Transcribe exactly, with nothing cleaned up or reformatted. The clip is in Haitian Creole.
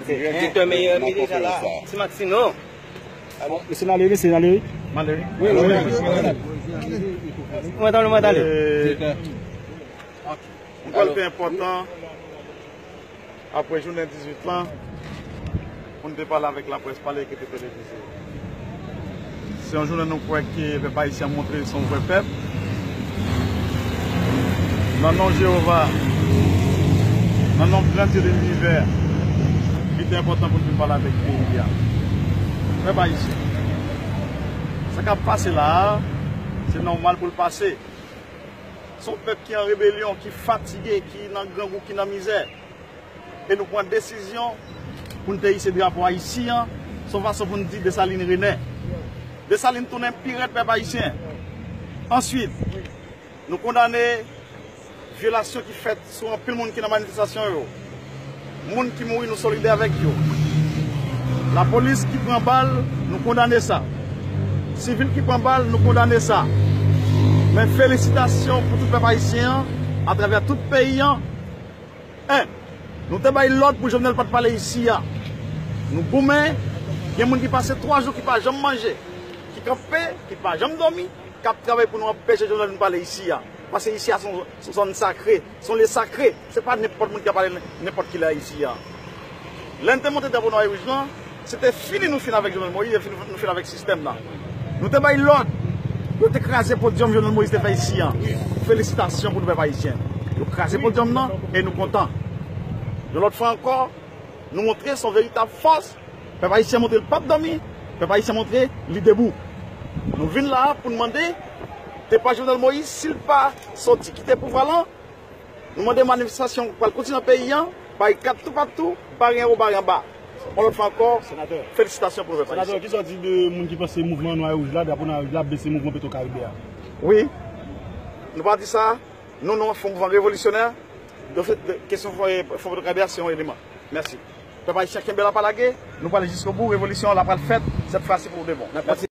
Direktè Meyè, mi deja la. Ti Maxino. Mesye n ale, mesye n ale, wi. M ale, wi. Wi, wi, wi. Mwen tande, mwen tande. Euh, ok. Yon pwen ki enpòtan, apre jounen dizuit lan, pou n te pale avèk laprès, pale ki te televize. Se yon jounen nou kwè ke pèp ayisyen an montre l se yon vrè pèp. Nan non Jewova, nan non gran Dye de linivè, li te enpòtan pou n vin pale avèk peyi a. Pèp ayisyen, sa k ap pase la a, se nòmal pou l pase. Se yon pèp ki an rebelyon, ki fatige, ki nan grangou, ki nan mizè. E nou pran desizyon pou n te ise drapo Ayiti an, se yon fason pou n di Desalin rennen. Desalin tounen pi rèd, pèp ayisyen. Answit, nou kondane vyolasyon ki fèt sou anpil moun ki nan manifestasyon yo. Moun ki mouri, nou solidè avèk yo. Lapolis ki pran bal, nou kondane sa. Sivil ki pran bal, nou kondane sa. Men felisitasyon pou tout pèp ayisyen an, atravè tout peyi an. En, nou te bay lòd pou Jovenel pa t pale isi a. Nou goumen, gen moun ki pase twa jou ki pa janm manje, ki kanpe, ki pa janm dòmi, k ap travay pou nou anpeche Jovenel vin pale isi a. Paske isi a se yon, se yon zòn sakre, se yon lye sakre. Se pa nenpòt moun ki ka pale nenpòt kilè isi a. Lè n te monte drapo nwa e wouj lan, se te fini nou fin avèk Jovenel Moïse, e fini, nou fin avèk sistèm nan. Nou te bay lòd pou yo te kraze podyòm Jovenel Moïse te fè isi a. Felisitasyon pou nou pèp ayisyen. Yo kraze podyòm nan e nou kontan. Yon lòt fwa ankò, nou montre se yon veritab fòs. Pèp ayisyen montre l p ap dòmi. Pèp ayisyen montre li debou. Nou vin la a pou n mande depa Jovenel Moïse, si l pa soti kite pouvwa lan, nou mande manifestasyon pral kontinye nan peyi an, barikat toupatou, bari anwo, bari anba. Yon lòt fwa ankò, felisitasyon pou pèp ayisyen. Senatè, kisa w di de moun ki panse mouvman nwa e wouj la, drapo nwa e wouj la, ap bese mouvman Petro Caribe a? Wi, nou pa di sa. Nou, nou fè yon mouvman revolisyonè. De fèt, kesyon fon, fon Petro Caribe a se yon eleman. Mèsi. Pèp ayisyen, kenbe la, pa lage. Nou pral jiskobou. Revolisyon an la pral fèt. Sèt fwa si pou de bon. Mèsi.